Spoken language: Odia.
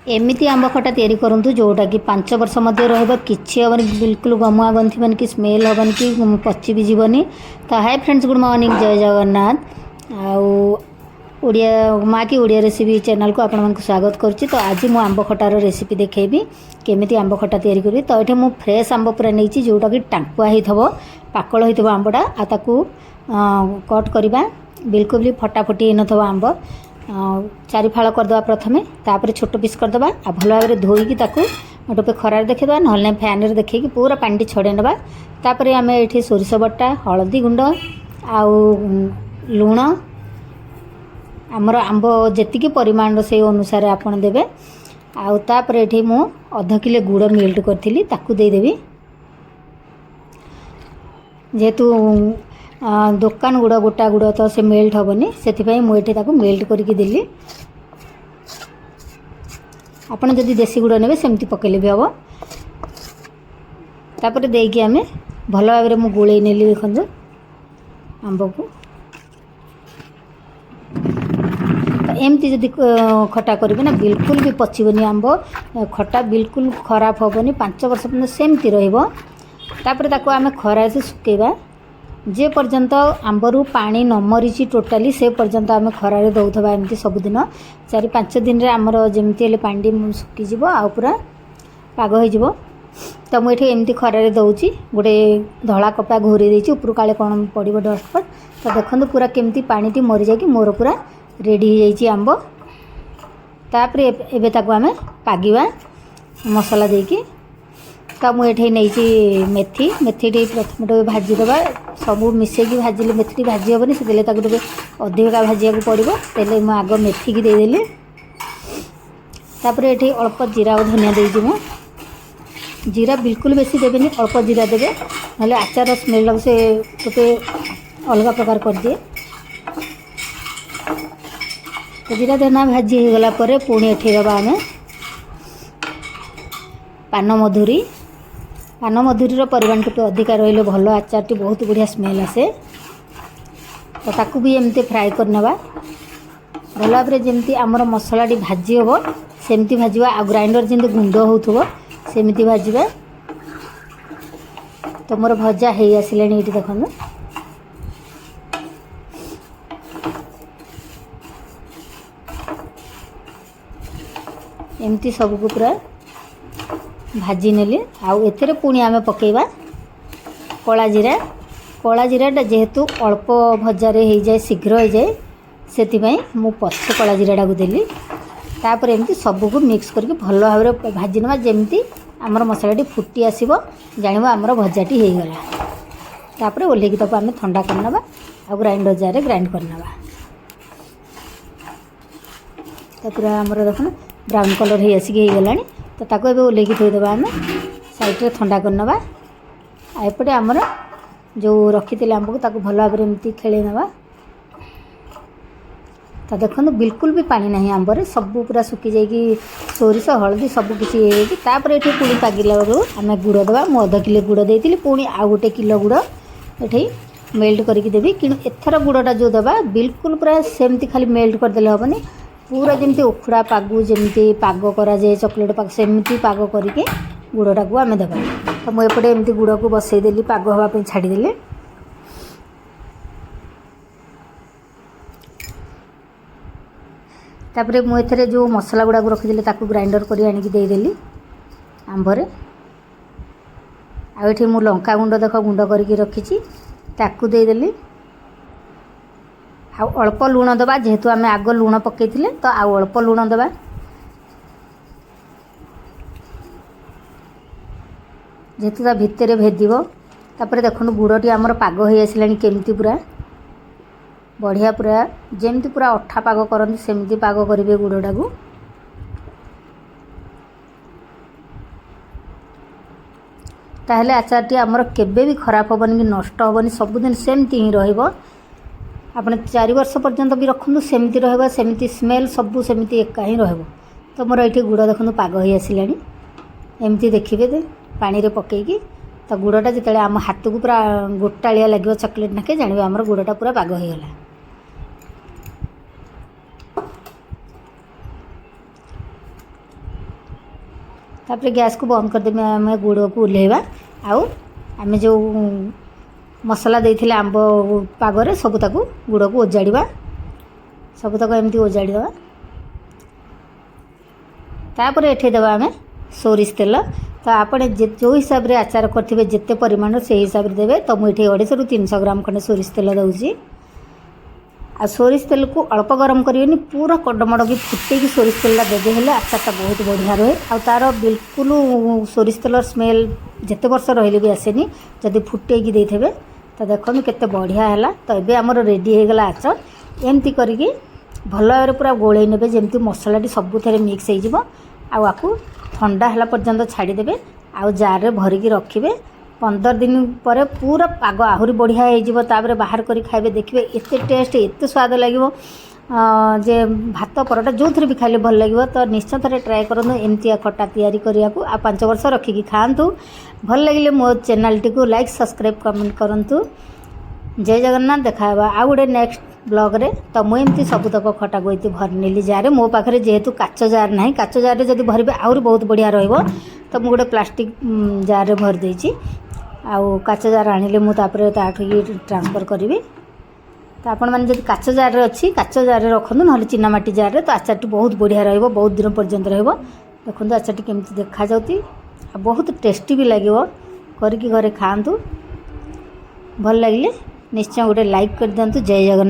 ଏମିତି ଆମ୍ବ ଖଟା ତିଆରି କରନ୍ତୁ ଯେଉଁଟାକି 5 ବର୍ଷ ମଧ୍ୟ ରହିବ, କିଛି ହେବନି, ବିଲକୁଲ ଗମୁଆ ଗନ୍ଧିବନି କି ସ୍ମେଲ୍ ହେବନି କି ପଚି ବି ଯିବନି। ତ ହାଏ ଫ୍ରେଣ୍ଡସ୍, ଗୁଡ଼୍ ମର୍ଣ୍ଣିଂ, ଜୟ ଜଗନ୍ନାଥ। ଆଉ ଓଡ଼ିଆ ମା କି ଓଡ଼ିଆ ରେସିପି ଚ୍ୟାନେଲ୍କୁ ଆପଣମାନଙ୍କୁ ସ୍ୱାଗତ କରୁଛି। ତ ଆଜି ମୁଁ ଆମ୍ବ ଖଟାର ରେସିପି ଦେଖେଇବି, କେମିତି ଆମ୍ବ ଖଟା ତିଆରି କରିବି। ତ ଏଠି ମୁଁ ଫ୍ରେଶ୍ ଆମ୍ବ ପୁରା ନେଇଛି, ଯେଉଁଟାକି ଟାଙ୍କୁଆ ହେଇଥିବ, ପାକଳ ହେଇଥିବ ଆମ୍ବଟା। ଆଉ ତାକୁ କଟ୍ କରିବା, ବିଲକୁଲ ବି ଫଟାଫଟି ହେଇନଥିବ ଆମ୍ବ। ଚାରି ଫାଳ କରିଦେବା ପ୍ରଥମେ, ତାପରେ ଛୋଟ ପିସ୍ କରିଦେବା। ଆଉ ଭଲ ଭାବରେ ଧୋଇକି ତାକୁ ଟୋପେ ଖରାରେ ଦେଖେଇଦେବା, ନହେଲେ ନାହିଁ ଫ୍ୟାନ୍ରେ ଦେଖେଇକି ପୁରା ପାଣିଟି ଛଡ଼େଇ ନେବା। ତାପରେ ଆମେ ଏଠି ସୋରିଷ ବଟା, ହଳଦୀ ଗୁଣ୍ଡ ଆଉ ଲୁଣ, ଆମର ଆମ୍ବ ଯେତିକି ପରିମାଣର ସେଇ ଅନୁସାରେ ଆପଣ ଦେବେ। ଆଉ ତାପରେ ଏଠି ମୁଁ ଅଧ କିଲୋ ଗୁଡ଼ ମେଲ୍ଟ କରିଥିଲି, ତାକୁ ଦେଇଦେବି। ଯେହେତୁ ଦୋକାନ ଗୁଡ଼, ଗୋଟା ଗୁଡ଼ ତ ସେ ମେଲ୍ଟ ହେବନି, ସେଥିପାଇଁ ମୁଁ ଏଠି ତାକୁ ମେଲ୍ଟ କରିକି ଦେଲି। ଆପଣ ଯଦି ଦେଶୀ ଗୁଡ଼ ନେବେ, ସେମିତି ପକାଇଲେ ବି ହେବ। ତାପରେ ଦେଇକି ଆମେ ଭଲ ଭାବରେ ମୁଁ ଗୋଳେଇ ନେଲି, ଦେଖନ୍ତୁ ଆମ୍ବକୁ। ତ ଏମିତି ଯଦି ଖଟା କରିବେ ନା, ବିଲକୁଲ ବି ପଚିବନି ଆମ୍ବ ଖଟା, ବିଲକୁଲ ଖରାପ ହେବନି, 5 ବର୍ଷ ପର୍ଯ୍ୟନ୍ତ ସେମିତି ରହିବ। ତାପରେ ତାକୁ ଆମେ ଖରାରେ ଶୁଖେଇବା। ଯେ ପର୍ଯ୍ୟନ୍ତ ଆମ୍ବରୁ ପାଣି ନ ମରିଛି ଟୋଟାଲି, ସେ ପର୍ଯ୍ୟନ୍ତ ଆମେ ଖରାରେ ଦେଉଥିବା ଏମିତି ସବୁଦିନ। 4-5 ଦିନରେ ଆମର ଯେମିତି ହେଲେ ପାଣିଟି ଶୁଖିଯିବ ଆଉ ପୁରା ପାଗ ହେଇଯିବ। ତ ମୁଁ ଏଠି ଏମିତି ଖରାରେ ଦେଉଛି, ଗୋଟେ ଧଳା କପା ଘୋରେଇ ଦେଇଛି ଉପରୁ, କାଳେ କ'ଣ ପଡ଼ିବ ଡଷ୍ଟ ଫଷ୍ଟ। ତ ଦେଖନ୍ତୁ ପୁରା କେମିତି ପାଣିଟି ମରିଯାଇକି ମୋର ପୁରା ରେଡ଼ି ହେଇଯାଇଛି ଆମ୍ବ। ତାପରେ ଏବେ ତାକୁ ଆମେ ପାଗିବା ମସଲା ଦେଇକି। ତ ମୁଁ ଏଠି ନେଇଛି ମେଥି। ମେଥିଟି ପ୍ରଥମେ ଟିକେ ଭାଜିଦେବା। ସବୁ ମିଶେଇକି ଭାଜିଲେ ମେଥିଟି ଭାଜି ହେବନି, ସେଥିଲାଗି ତାକୁ ଟିକେ ଅଧିକା ଭାଜିବାକୁ ପଡ଼ିବ। ତେଲେ ମୁଁ ଆଗ ମେଥିକି ଦେଇଦେଲି। ତାପରେ ଏଠି ଅଳ୍ପ ଜିରା ଆଉ ଧନିଆ ଦେଇଛି ମୁଁ। ଜିରା ବିଲକୁଲ ବେଶୀ ଦେବେନି, ଅଳ୍ପ ଜିରା ଦେବେ, ନହେଲେ ଆଚାର ସ୍ମେଲ୍ଟାକୁ ସେ ଟିକେ ଅଲଗା ପ୍ରକାର କରିଦିଏ। ତ ଜିରା ଧନିଆ ଭାଜି ହେଇଗଲା ପରେ ପୁଣି ଏଠି ଦେବା ଆମେ ପାନମଧୁରୀ। ପାନମଧୁରୀର ପରିମାଣ ଟିକେ ଅଧିକା ରହିଲେ ଭଲ, ଆଚାରଟି ବହୁତ ବଢ଼ିଆ ସ୍ମେଲ୍ ଆସେ। ତ ତାକୁ ବି ଏମିତି ଫ୍ରାଏ କରିନେବା ଭଲ ଭାବରେ। ଯେମିତି ଆମର ମସଲାଟି ଭାଜି ହେବ ସେମିତି ଭାଜିବା, ଆଉ ଗ୍ରାଇଣ୍ଡର ଯେମିତି ଗୁଣ୍ଡ ହେଉଥିବ ସେମିତି ଭାଜିବା। ତ ମୋର ଭଜା ହେଇ ଆସିଲାଣି ଏଇଠି ଦେଖନ୍ତୁ। ଏମିତି ସବୁକୁ ପୁରା ଭାଜି ନେଲି। ଆଉ ଏଥିରେ ପୁଣି ଆମେ ପକାଇବା କଳା ଜିରା। କଳା ଜିରାଟା ଯେହେତୁ ଅଳ୍ପ ଭଜାରେ ହେଇଯାଏ, ଶୀଘ୍ର ହେଇଯାଏ, ସେଥିପାଇଁ ମୁଁ ପଛେ କଳା ଜିରାଟାକୁ ଦେଲି। ତାପରେ ଏମିତି ସବୁକୁ ମିକ୍ସ କରିକି ଭଲ ଭାବରେ ଭାଜି ନେବା। ଯେମିତି ଆମର ମସଲାଟି ଫୁଟି ଆସିବ, ଜାଣିବ ଆମର ଭଜାଟି ହେଇଗଲା। ତାପରେ ଓହ୍ଲେଇକି ତାକୁ ଆମେ ଥଣ୍ଡା କରିନେବା ଆଉ ଗ୍ରାଇଣ୍ଡର ଜାରରେ ଗ୍ରାଇଣ୍ଡ କରିନେବା। ତ ପୁରା ଆମର ଦେଖୁନ ବ୍ରାଉନ୍ କଲର୍ ହେଇ ଆସିକି ହେଇଗଲାଣି। ତ ତାକୁ ଏବେ ଓହ୍ଲେଇକି ଥୋଇଦେବା, ଆମେ ସାଇଡ଼୍ରେ ଥଣ୍ଡା କରିନେବା। ଆଉ ଏପଟେ ଆମର ଯେଉଁ ରଖିଥିଲେ ଆମ୍ବକୁ, ତାକୁ ଭଲ ଭାବରେ ଏମିତି ଖେଳେଇ ନେବା। ତ ଦେଖନ୍ତୁ ବିଲକୁଲ ବି ପାଣି ନାହିଁ ଆମ୍ବରେ, ସବୁ ପୁରା ଶୁଖି ଯାଇକି ସୋରିଷ, ହଳଦୀ ସବୁ କିଛି ହେଇଯାଇଛି। ତାପରେ ଏଠି ପୁଣି ପାଗିଲା ବେଳକୁ ଆମେ ଗୁଡ଼ ଦେବା। ମୁଁ ଅଧ କିଲୋ ଗୁଡ଼ ଦେଇଥିଲି, ପୁଣି ଆଉ 1 କିଲୋ ଗୁଡ଼ ଏଠି ମେଲ୍ଟ କରିକି ଦେବି। କିନ୍ତୁ ଏଥର ଗୁଡ଼ଟା ଯେଉଁ ଦେବା, ବିଲକୁଲ ପୁରା ସେମିତି ଖାଲି ମେଲ୍ଟ କରିଦେଲେ ହେବନି। ପୁରା ଯେମିତି ଉଖୁଡ଼ା ପାଗୁ, ଯେମିତି ପାଗ କରାଯାଏ ଚକୋଲେଟ୍ ପାଗ, ସେମିତି ପାଗ କରିକି ଗୁଡ଼ଟାକୁ ଆମେ ଦେବା। ତ ମୁଁ ଏପଟେ ଏମିତି ଗୁଡ଼କୁ ବସେଇଦେଲି, ପାଗ ହେବା ପାଇଁ ଛାଡ଼ିଦେଲି। ତାପରେ ମୁଁ ଏଥିରେ ଯେଉଁ ମସଲା ଗୁଡ଼ାକୁ ରଖିଥିଲି, ତାକୁ ଗ୍ରାଇଣ୍ଡର କରି ଆଣିକି ଦେଇଦେଲି ଆମ୍ବରେ। ଆଉ ଏଠି ମୁଁ ଲଙ୍କା ଗୁଣ୍ଡ ଦେଖ ଗୁଣ୍ଡ କରିକି ରଖିଛି, ତାକୁ ଦେଇଦେଲି। ଆଉ ଅଳ୍ପ ଲୁଣ ଦେବା, ଯେହେତୁ ଆମେ ଆଗ ଲୁଣ ପକାଇଥିଲେ, ତ ଆଉ ଅଳ୍ପ ଲୁଣ ଦେବା। ଯେହେତୁ ତା ଭିତରେ ଭେଦିବ। ତାପରେ ଦେଖନ୍ତୁ ଗୁଡ଼ଟି ଆମର ପାଗ ହେଇ ଆସିଲାଣି କେମିତି ପୁରା ବଢ଼ିଆ, ପୁରା ଯେମିତି ପୁରା ଅଠା ପାଗ କରନ୍ତି ସେମିତି ପାଗ କରିବେ ଗୁଡ଼ଟାକୁ। ତାହେଲେ ଆଚାରଟି ଆମର କେବେ ବି ଖରାପ ହେବନି କି ନଷ୍ଟ ହେବନି, ସବୁଦିନ ସେମିତି ହିଁ ରହିବ। ଆପଣ 4 ବର୍ଷ ପର୍ଯ୍ୟନ୍ତ ବି ରଖନ୍ତୁ, ସେମିତି ରହିବ, ସେମିତି ସ୍ମେଲ୍ ସବୁ ସେମିତି ଏକା ହିଁ ରହିବ। ତ ମୋର ଏଇଠି ଗୁଡ଼ ଦେଖନ୍ତୁ ପାଗ ହେଇ ଆସିଲାଣି। ଏମିତି ଦେଖିବେ ପାଣିରେ ପକାଇକି, ତ ଗୁଡ଼ଟା ଯେତେବେଳେ ଆମ ହାତକୁ ପୁରା ଗୋଟାଳିଆ ଲାଗିବ ଚକୋଲେଟ୍ ନାକେ, ଜାଣିବେ ଆମର ଗୁଡ଼ଟା ପୁରା ପାଗ ହେଇଗଲା। ତାପରେ ଗ୍ୟାସ୍କୁ ବନ୍ଦ କରିଦେବେ, ଆମେ ଗୁଡ଼କୁ ଓହ୍ଲେଇବା। ଆଉ ଆମେ ଯେଉଁ ମସଲା ଦେଇଥିଲେ ଆମ୍ବ ପାଗରେ, ସବୁ ତାକୁ ଗୁଡ଼କୁ ଓଜାଡ଼ିବା। ସବୁତକ ଏମିତି ଓଜାଡ଼ିଦେବା। ତାପରେ ଏଠି ଦେବା ଆମେ ସୋରିଷ ତେଲ। ତ ଆପଣ ଯେଉଁ ହିସାବରେ ଆଚାର କରିଥିବେ, ଯେତେ ପରିମାଣର, ସେଇ ହିସାବରେ ଦେବେ। ତ ମୁଁ ଏଠି 250ରୁ 300 ଗ୍ରାମ ଖଣ୍ଡେ ସୋରିଷ ତେଲ ଦେଉଛି। ଆଉ ସୋରିଷ ତେଲକୁ ଅଳ୍ପ ଗରମ କରିବେନି, ପୁରା କଡ଼ମଡ଼କି ଫୁଟେଇକି ସୋରିଷ ତେଲଟା ଦେବେ ହେଲେ ଆଚାରଟା ବହୁତ ବଢ଼ିଆ ରୁହେ। ଆଉ ତା'ର ବିଲକୁଲ ସୋରିଷ ତେଲର ସ୍ମେଲ୍ ଯେତେ ବର୍ଷ ରହିଲେ ବି ଆସେନି, ଯଦି ଫୁଟେଇକି ଦେଇଥିବେ। ତ ଦେଖନ୍ତୁ କେତେ ବଢ଼ିଆ ହେଲା। ତ ଏବେ ଆମର ରେଡ଼ି ହେଇଗଲା ଆଚାର। ଏମିତି କରିକି ଭଲ ଭାବରେ ପୁରା ଗୋଳେଇ ନେବେ, ଯେମିତି ମସଲାଟି ସବୁଥିରେ ମିକ୍ସ ହେଇଯିବ। ଆଉ ଆକୁ ଥଣ୍ଡା ହେଲା ପର୍ଯ୍ୟନ୍ତ ଛାଡ଼ିଦେବେ ଆଉ ଜାର୍ରେ ଭରିକି ରଖିବେ। 15 ଦିନ ପରେ ପୁରା ପାଗ ଆହୁରି ବଢ଼ିଆ ହେଇଯିବ। ତାପରେ ବାହାର କରି ଖାଇବେ, ଦେଖିବେ ଏତେ ଟେଷ୍ଟ, ଏତେ ସ୍ୱାଦ ଲାଗିବ ଯେ ଭାତ, ପରଟା ଯେଉଁଥିରେ ବି ଖାଇଲେ ଭଲ ଲାଗିବ। ତ ନିଶ୍ଚୟ ଥରେ ଟ୍ରାଏ କରନ୍ତୁ ଏମିତିଆ ଖଟା ତିଆରି କରିବାକୁ ଆଉ 5 ବର୍ଷ ରଖିକି ଖାଆନ୍ତୁ। ଭଲ ଲାଗିଲେ ମୋ ଚ୍ୟାନେଲ୍ଟିକୁ ଲାଇକ୍, ସବସ୍କ୍ରାଇବ୍, କମେଣ୍ଟ କରନ୍ତୁ। ଜୟ ଜଗନ୍ନାଥ। ଦେଖା ହେବା ଆଉ ଗୋଟେ ନେକ୍ସଟ ବ୍ଲଗ୍ରେ। ତ ମୁଁ ଏମିତି ସବୁତକ ଖଟାକୁ ଏମିତି ଭରି ନେଲି ଜାର୍ରେ। ମୋ ପାଖରେ ଯେହେତୁ କାଚ ଜାର୍ ନାହିଁ, କାଚ ଜାର୍ରେ ଯଦି ଭରିବେ ଆହୁରି ବହୁତ ବଢ଼ିଆ ରହିବ। ତ ମୁଁ ଗୋଟେ ପ୍ଲାଷ୍ଟିକ୍ ଜାର୍ରେ ଭରି ଦେଇଛି। ଆଉ କାଚ ଜାର୍ ଆଣିଲେ ମୁଁ ତାପରେ ତାଠୁ ଟ୍ରାନ୍ସଫର୍ କରିବି। ତ ଆପଣମାନେ ଯଦି କାଚ ଜାର୍ରେ ଅଛି, କାଚ ଜାର୍ରେ ରଖନ୍ତୁ, ନହେଲେ ଚିନାମାଟି ଜାର୍ରେ। ତ ଆଚାରଟି ବହୁତ ବଢ଼ିଆ ରହିବ, ବହୁତ ଦିନ ପର୍ଯ୍ୟନ୍ତ ରହିବ। ଦେଖନ୍ତୁ ଆଚାରଟି କେମିତି ଦେଖାଯାଉଛି ଆଉ ବହୁତ ଟେଷ୍ଟି ବି ଲାଗିବ। କରିକି ଘରେ ଖାଆନ୍ତୁ। ଭଲ ଲାଗିଲେ ନିଶ୍ଚୟ ଗୋଟେ ଲାଇକ୍ କରିଦିଅନ୍ତୁ। ଜୟ ଜଗନ୍ନାଥ।